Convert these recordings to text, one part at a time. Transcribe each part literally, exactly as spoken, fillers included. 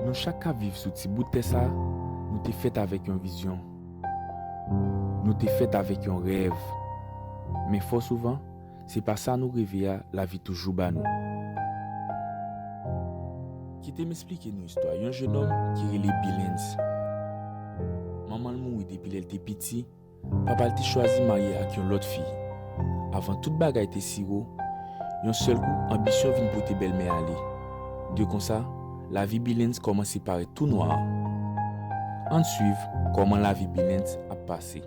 Nou chak k ap viv sou ti bout tè sa a, nou te fèt avèk yon vizyon. Nou te fèt avèk yon rèv. Men fò souvan, se pa sa nou reve a lavi toujou ba nou. Kite m esplike nou istwa yon jennonm ki rele Billens. Manman l mouri depi lè l te piti, papa l te chwazi marye ak yon lòt fi. Avan tout bagay te siwo, yon sèl kou, anbisyon vin pote bèlmè ale. De konsa, lavi Billens kòmanse parèt tou nwa. Ann swiv kòman lavi Billens ap pase.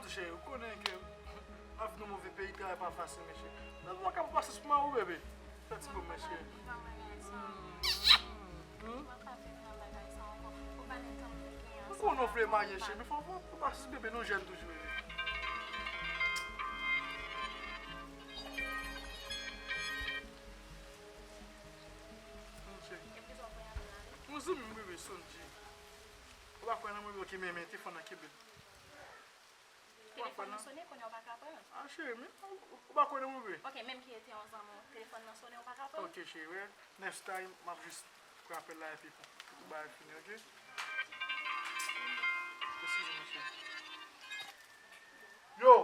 Cheri, ou konnen ke lavi nan move peyi, travay pa fasil, mesye. Donk, mwen ka pase sou mari w, bebe. Fè ti boum, mesye. Hmm. Ou konnen w vle marye, cheri, men fò, fò, fò pa sispann, bebe, nou jèn toujou, bebe. Mon cheri. Yon zanmi m, bebe, Sonji. Ou pa kwè nan mwen, bebe, ok, men, men, telefòn nan kenbe. Telefòn nan sonnen, kounye a w pa ka pran. Ah, cheri, men ou, ou pa konnen mwen vre. Ok, menm ki rete yon zanmi w, telefòn nan sonnen, ou pa ka pran. Ok, cheri, well, next time, m ap jis pran apèl la epi pou, pou bagay fini, ok? Eskize m, cheri. Yo!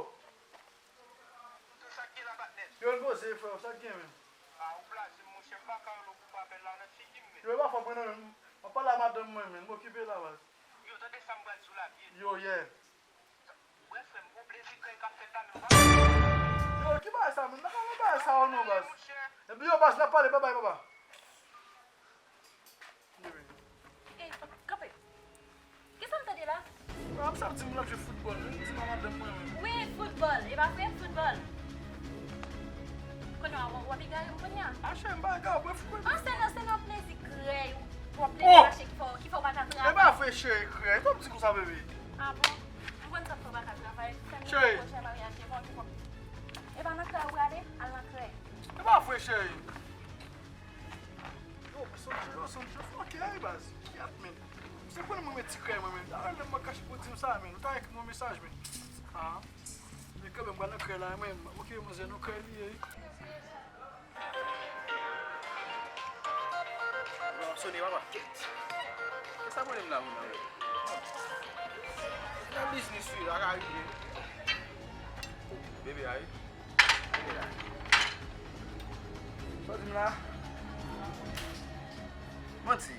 Yo, n poze, frè, sa k gen, men? Yo, e pa fò mwen, non, men. M ap pale a madanm mwen, men. M okipe la, baz. Yo, tande sa m pral di w la, byen. Yo, yeah. Wè, frè m, gon plezi krèy k ap fèt la menm, papa. Yo, ki bagay sa, menm? Nan pa nan bagay sa yo non, baz. Epi yo, baz, n ap pale, babay, papa. Ey, kanpe. Kisa m tande la? Ah, m sa ap di m l ap jwe foutbòl, wi. Di m a madanm mwen, menm. Wi, foutbòl. E pa vre, foutbòl. Kounye a, w ap egare m kounye a? Ah, cheri, m pa egare w, mwen foutbòl. Ah, se nan, se nan plezi krèy, w ap plezi mache ki fè w, ki fè w pa ka travay. E pa vre, cheri, krèy. Kòman w di konsa, bebe? Ah bon? M konn sa k fè w pa ka travay. Fè m yon pwochen maryaj devan, devan. E pa nan krèy ou prale? Al nan krèy. E pa vre, cheri. Yo, Sonji, yo, Sonji, yo fòkè, wi, baz. Kèt, men. Se konnen mwen met ti krèy, mwen, men. Dayè, lè m kache pou di m sa, men. Ou ta ekri mwen mesaj, men. Ah. Men kanmenm, mwen nan krèy la, men. Ok, manzè, nan krèy li ye, wi. Yo, ap sone, papa. Kèt. E sa pwoblèm la, moun nan, yo? Nan biznis, wi, la ka rive. Bebe a, wi. Sa w di m la? Manti.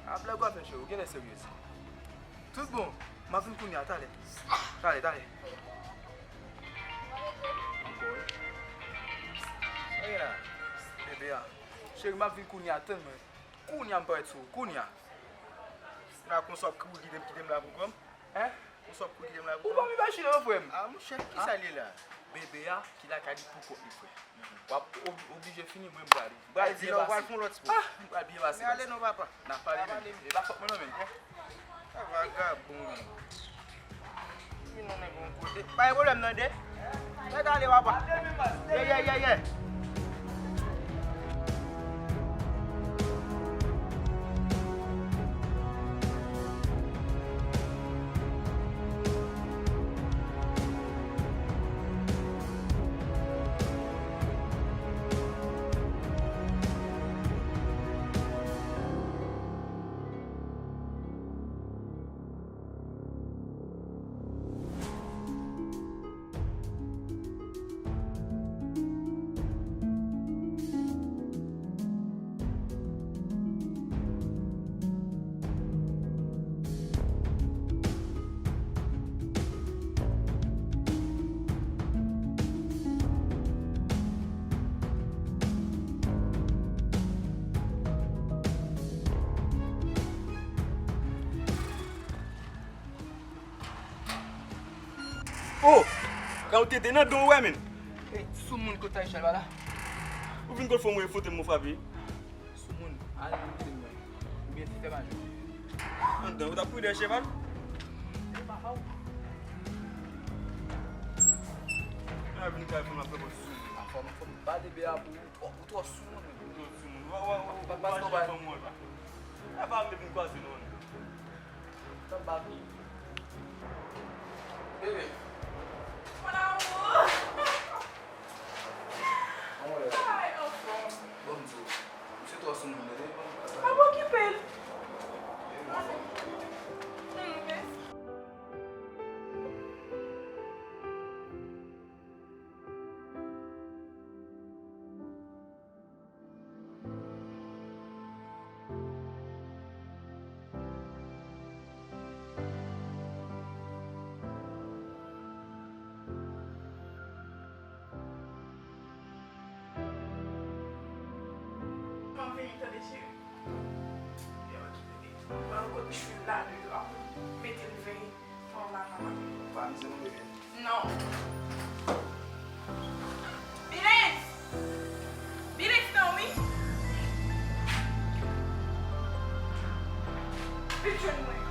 A blag w ap fè, cheri, ou genlè serye. Tout bon, m ap vin kounye a, talè. Talè, talè. Ankò, wi. Sa gen la? Bebe a. Cheri, m ap vin kounye a, tann mwen. Kounye a m parèt sou ou, kounye a. Kounye a konsa w ap kouri kite m, kite m la pou kò m? Hein? Ou sot pou kite m la pou ou pa m imajine non, frè m. Ah, monchè, kisa l ye la? Bebe a ki lakay li pou kont li, frè. W ap ob- oblije fini, mwen m prale. M pral byen pase. Ah, m pral byen pase. Men ale non, papa. N ap pale, men. E pa fòt mwen non, men. Ah, vagabon. Vin non, nèg yon kote. Pa gen pwoblèm non, de. Nèg ale, papa. Ye, ye, ye, ye. Oh! Ka ou tete nan don wè, men. Ey, soumoun, kote Taïcha, l pa la? Ou vin kot fò mwen fote m, mwen frape. Soumoun, al nan kote m wè. Oubyen fè mal. Anndan, ou t ap kouri dèyè cheval? E pa fò. Mwen ap vin kay fò m ap fè kòm soumoun. A fò m, fò m bate bè a pou ou. Ou twò soumoun, men. Ou twò soumoun. Wa, wa, wa, pa, pa, pa, pa, pa. E pa vle vin kwaze non. Sa pa vle. Bebe. Mon amour. Ay, anfòm. Bon, m di w, misye twò soumoun, tande. Pa okipe l. Hmm, mèsi. Mwen vini tande cheri. Yo, okipe de. Mwen kot chou la deyò. Mete l veye. Fò m al nan manje. Pa mizè non, bebe. Non. Bilens! Bilens non, wi. Vin jwenn mwen.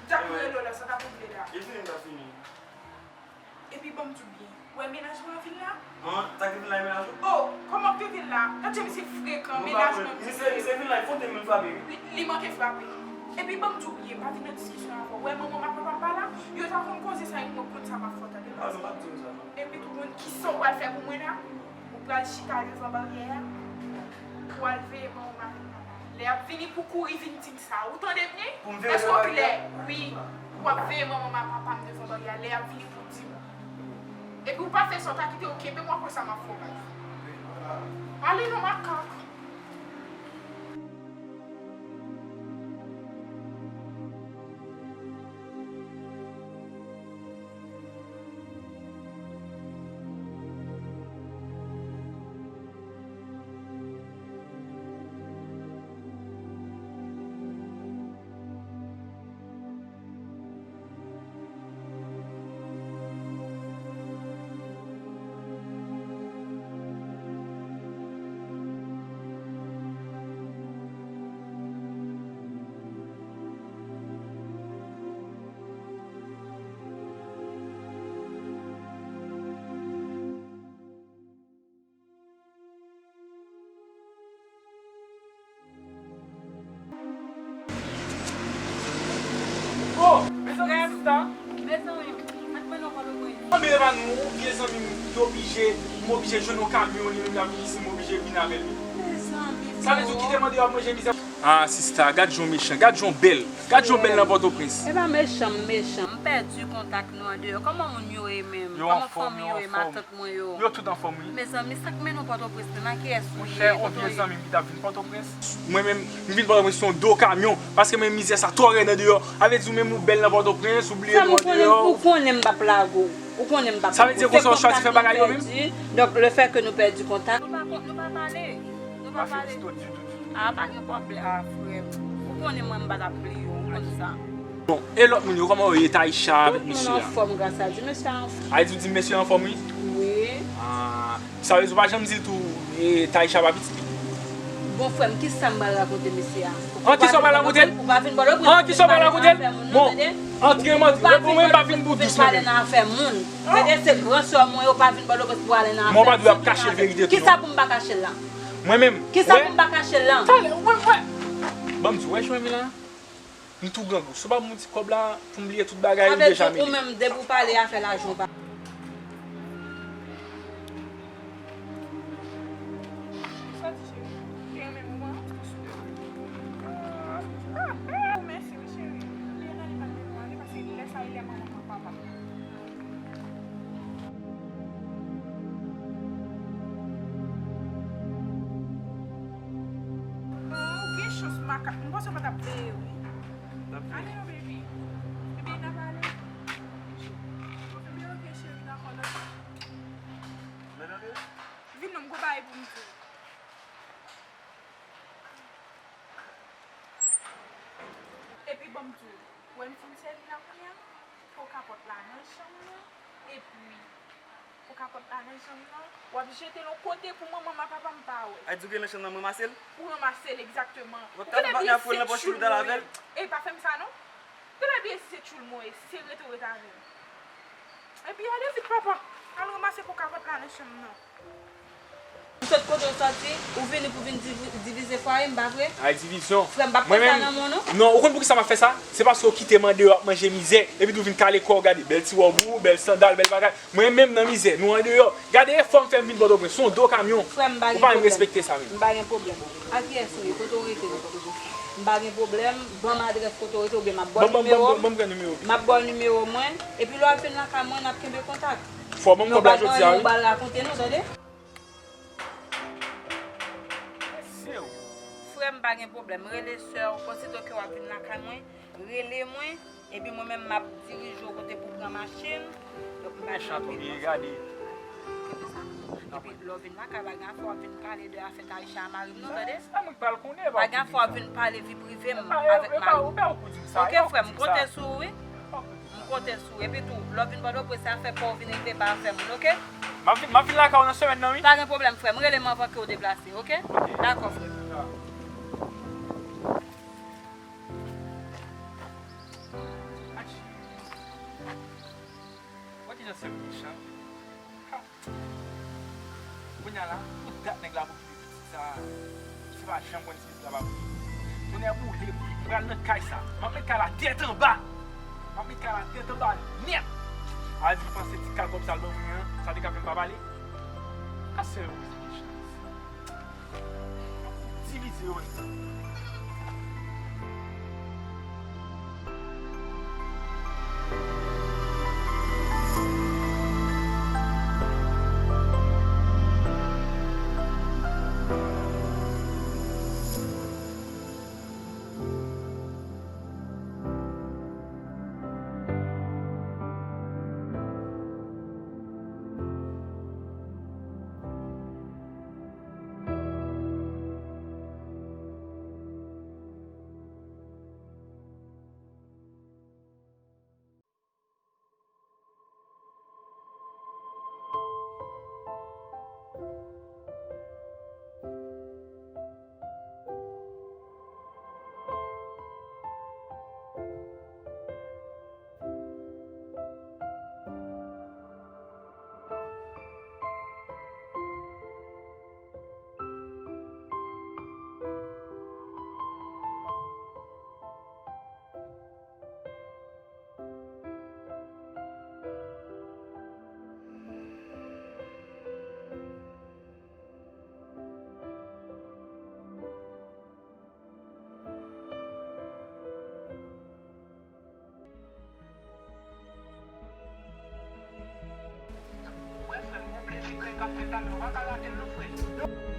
Jack, mwen rele w la, sa k ap regle la? E fini, m t ap fini. Epi ban m di w byen, ou wè mennaj mwen an vin la? An, sa k te vin la e mennaj ou? Oh, kòman w te vin la? Gad jan misye frekan, mennaj mwen. Misye, misye vin la, e fote m, m frape, wi. Li, li manke frape. Epi ban m di w byen, m pa vin nan diskisyon avè w. Ou wè manman m ak papa m pa la, yo ta konn koze sa, yo konn sa m ap fè w, tande. Ah non, pa di m sa, non. Epi tou, konn kisa w pral fè pou mwen la? Ou pral chita devan baryè a, ou al veye manman m avèk papa m. Lè y ap vini pou kouri vin di m sa, ou tande byen? Pou m veye devan baryè a? Èske w klè? Wi. W ap veye manman m ak papa m devan baryè a, lè y ap vini pou di m. Epi w pa fè sa, w ta kite yo kenbe m, w ap wè sa m ap fè w, baz. Ale non, makak. Oh, mezanmi, sista. Mezanmi, sa k mennen w Pòtoprens? Anben, e pa nou, vye zanmi m, li oblije, m oblije jwenn yon kamyon, li menm l ap vin isit, m oblije vin avè l. Mezanmi, sa vle di w kite m andeyò ap manje mizè. Ah, sista, gad jan w mechan, gad jan w bèl, gad jan w bèl nan Pòtoprens. E pa mechan, m mechan. M pèdi kontak nou andeyò. Kòman moun yo ye menm? Kòman fanmi yo ye, matant mwen yo? Yo tout anfòm, wi. Mezanmi, sa k mennen w Pòtoprens menm? A kiyès ou ye? Monchè, yon vye zanmi m ki t ap vin Pòtoprens. Mwen menm, m vin Pòtoprens sou yon do kamyon, paske mwen, mizè sa twò rèd andeyò. Sa vle di ou menm ou bèl nan Pòtoprens, ou bliye nou andeyò. Ou konnen m p ap lage w. Ou konnen m p ap lage w. Sa vle di konsa w chwazi fè bagay yo menm? Donk, lefètke nou pèdi kontak. Nou pa kon-, nou pa pale. Nou pa pale. Ah, pa gen pwoblèm, ah, frè m. Ou konnen mwen, m pa t ap bliye w, ou konn sa. Bon, e lòt moun yo, kòman yo ye, Taïcha avèk mesye a? Tout moun anfòm, gras a Dye. Mesye a anfòm. A, di w di mesye a anfòm, wi? Wi. Ah, sa vle di w pa janm di l tou, e, Taïcha pa pitit li? Bon, frè m, kisa m pral rakonte mesye a? An, kisa w pral rakonte l? Ou pa vin Pòtoprens pou vin pale nan afè moun, non, tande? Bon, antre m antre. Ou pa vin Pòtoprens pou vin pale nan afè moun. Tande, se gran sè mwen, ou pa vin Pòtoprens pou ale nan afè moun. Mwen pa dwe ap kache verite tou, non. Kisa pou m pa kache l la? Mwen menm. Kisa pou m pa kache l lan? Talè, wè, wè. Ban m di w, wè jan w ye la? M tou grangou. Si w pa ban m ti kòb la, pou m bliye tout bagay, m deja mele. Sa vle di ou menm, depi w pale afè lajan w pa. Sòti, cheri. Te renmen moman an. Ah, ah, ah. Mèsi, wi, cheri. Sa pa t ap veye, wi. N ap veye. Ale non, baby. Ebyen, n ap ale. Ebyen, ok, cheri, dakò, lòt. Mèt antre? Vin non, m gon bagay pou m di w. Epi, ban m di w, ou wè m fin sèvi la kounye a? Fò kapòt la nan chanm nan. Epi, Ou kapòt la nan chanm nan, w ap jete l yon kote pou manman m ak papa m pa wè. A di w gen nan chanm nan, m ranmase l? Ou ranmase l, egzakteman. Ou genlè bliye si se tchoul mwen ye. E pa fè m sa non. Genlè bliye si se tchoul mwen ye, se rete w rete avè m. Epi ale vit, papa. Al ranmase po kapòt la nan chanm nan. Ou sot kote w sòti, ou vini pou vin divi-, divize fwaye m, pa vre? Ay, divizyon. Frè m, m p ap fè sa nan men w non. Non, ou konn poukisa m ap fè sa? Se paske w kite m andeyò ap manje mizè, epi tou vin kale kò w, gade bèl ti wòb ou, bèl sandal, bèl bagay. Mwen menm nan mizè, nou andeyò. Gade efò m fè m vin Pòtoprens, se yon do kamyon. Frè m, m pa gen pwoblèm. Ou pa menm respekte sa menm. M pa gen pwoblèm. A kiyès ou ye? Kote w rete nan Pòtoprens? M pa gen pwoblèm, ban m adrès kote w rete oubyen m ap ba w nimewo m. Ban m, ban m, ban m, ban m pran nimewo w. M ap ba w nimewo mwen, epi lè w ap vin lakay mwen, n ap kenbe kontak. Fò w ban m kòb la jodi a, wi. Nou pa gen yon bal rakonte nou, tande? Frè m, pa gen pwoblèm. Rele sè w, osito ke w ap vin lakay mwen, rele mwen, epi mwen menm m ap dirije w kote pou w pran machin. Donk, m pa gen anpil. Mechan tou, byen gade. Kenbe sa pou mwen. Epi, lè w vin lakay, pa gen afè w ap vin pale de afè Taïsha a mari m non, tande? Sa mwen k pral konnen, pa gen afè w ap vin pale vi prive m avèk mari m. Ok, frè m, m konte sou ou, wi. M konte sou ou. Epi tou, lè w vin Pòtoprens, se afè pa w vin regle, pa afè moun, oke? M ap vin, m ap vin lakay ou nan semèn nan, wi. Pa gen pwoblèm, frè m. Rele m anvan ke w deplase, oke? Oke. Dakò, frè m. Ach. Wè kijan sè m mechan. Ha. Kounye a la, pou dat nèg la ap okipe pitit sa a, misye pa janm konn si pitit la pa pou li. Tonnè boule m, m pral nan kay sa. M ap met kay la tèt anba. M ap met kay la tèt anba nèt. A di, panse ti kal kòb sa l ban mwen an, sa te ka fè m pa pale? A sè yo, mechan. Divize yo menm. Wè, frè m, gon plezi krèk ap fèt la, men w pa ka rate l non, frè.